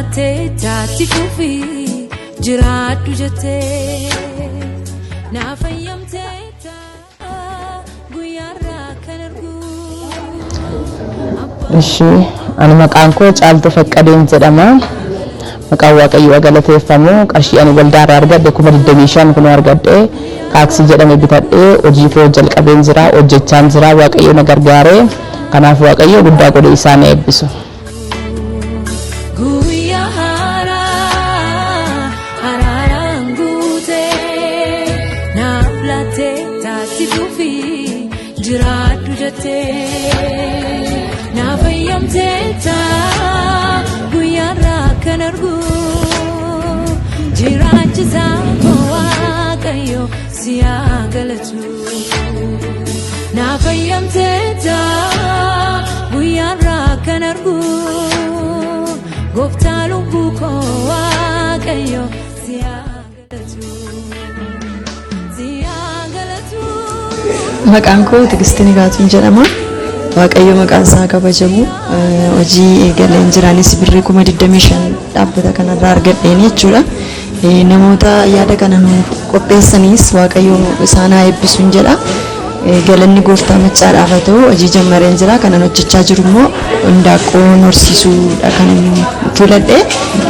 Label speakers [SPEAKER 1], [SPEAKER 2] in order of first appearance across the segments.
[SPEAKER 1] laattee taatti fufii jiraadhu jettee naaf fayyamtee guyyaarraa kan argu.
[SPEAKER 2] Ishee ani maqaan koo Caaltuu Faqqadeen jedhama. Maqaan Waaqayyoo galateeffamu. Qarshii ani waldaarraa argadhe 25,000 kun argadhe taaksii jedhame bitadhee hojii koo jalqabeen jira, hojjechaan jira. Waaqayyo na gargaaree, kanaaf Waaqayyo guddaa godhe isaan eebbisu.
[SPEAKER 1] Guyyaa haaraa araaraan guutee naaf laattee taatti fufii jiraadhu jettee naaf fayyamtee taa guyyaarraa kan argu jiraachisaa koo Waaqayyo si haa galatu. Naaf fayyamtee taa guyyaarraa kan argu gooftaa lubbuu koo Waaqayyo si haa galatu. Si haa galatu.
[SPEAKER 3] Maqaan koo Tigistii Nigaatuun jedhama. Waaqayyo maqaan isaa kabajamu. Hojii eegaleen jiraanis birrii 25,000 dhaabbata kanarraa argadheen jechuudha. Namoota yaada kana nuuf qopheessaniis Waaqayyo isaan haa eebbisuun jedha. Galanni gooftaa maccaadhaaf haa ta'u. Hojii jammareen jira. Kanan hojjechaa jiru immoo indaaqqoo horsiisuudha kan filadhe.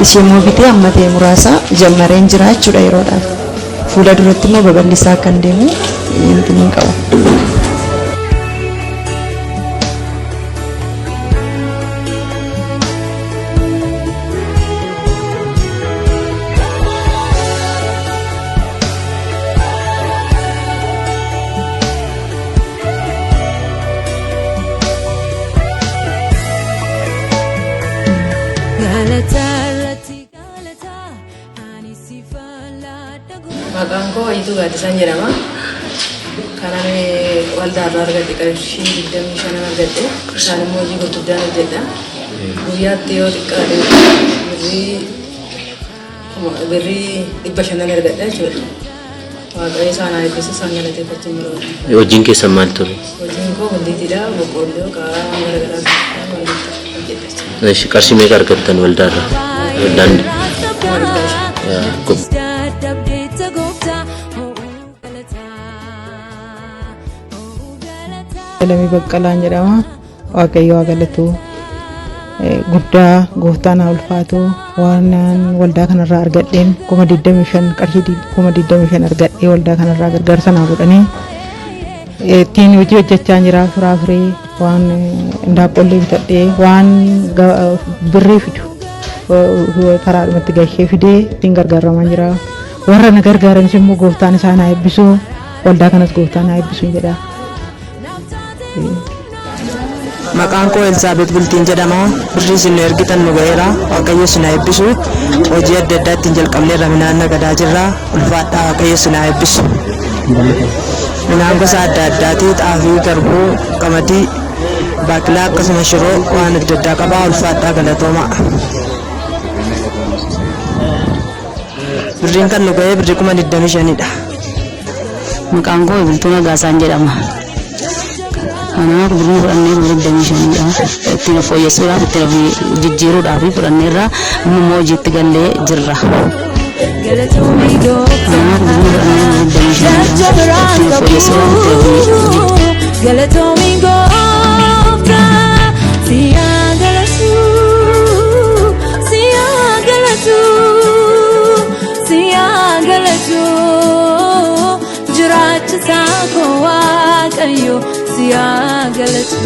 [SPEAKER 3] Ishee immoo bitee amma ta'e muraasa jammareen jira jechuudha yeroodhaaf. Fuula duratti immoo babal'isaa kan deemu hin qabu.
[SPEAKER 1] Galata irratti galata ani si fallaadha.
[SPEAKER 4] Maqaan koo Wayituu Gaaddisaan jedhama. Kan ani waldaarraa argadhe qarshii 25 argadhe. Isaan immoo hojii gurguddaan hojjedha. Guyyaatti yoo xiqqaate birrii 500 argadha jechuudha. Waaqayyo isaan haa eebbisu, isaan galateeffachuun barbaada.
[SPEAKER 5] Hojiin keessan maal ture?
[SPEAKER 4] Hojiin koo gundiitiidha. Boqqoolloo, qaaraa, waan garaagaraa hojjedha jechuudha.
[SPEAKER 5] Ishi qarshii meeqa argattan waldaarraa? Waldaan
[SPEAKER 1] Dadhabdeetta gooftaa ho'uu galataa ho'uu galataa.
[SPEAKER 6] Lamii Baqqalaan jedhama. Waaqayyo haa galatu. Guddaa gooftaan haa ulfaatu. Waan waldaa kanarraa argadheen 25,000, qarshii 25,000 argadhee waldaa kanarraa gargaarsa naa godhanii ittiin hojii hojjechaa jira. Firaafiree waan indaaqqollee bitadhee waan birrii fidu karaadhumatti gashee fidee ittiin gargaaramaa jira. Warra na gargaaranis immoo gooftaan isaan haa eebbisu. Waldaa kanas gooftaan haa eebbisu jedha.
[SPEAKER 7] Maqaan koo Elsaabeet Bultiin jedhama. Birrii isin nu ergitan nu ga'eera. Waaqayyo isin haa eebbisu. Hojii adda addaa ittiin jalqabneerra, midhaan nagadaa jirra. Ulfaadhaa, Waaqayyo isin haa eebbisu. Midhaan gosa adda addaati. Xaafii, garbuu, qamadii, baaqilaa akkasuma shiroo waan adda addaa qaba. Ulfaadhaa, galatooma. Birriin kan nu ga'ee birrii 25,000dha.
[SPEAKER 8] Maqaan koo Bultuu Nagaasaan jedhama. Kanaaf birrii fudhannee 25,000dha. Ittiin of fooyyessuudhaaf, ittiin of jijjiiruudhaaf fudhanneerra, amma immoo hojiitti gallee jirra.
[SPEAKER 1] Galatoomii gooftaa.
[SPEAKER 8] Kanaaf birrii fudhannee 25,000dha. Ittiin of fooyyessuudhaaf, ittiin of jijjiiruudhaaf.
[SPEAKER 1] Galatoomii gooftaa si haa galatu, si haa galatu, si haa galatu. Jiraachisaa koo Waaqayyo si haa galatu.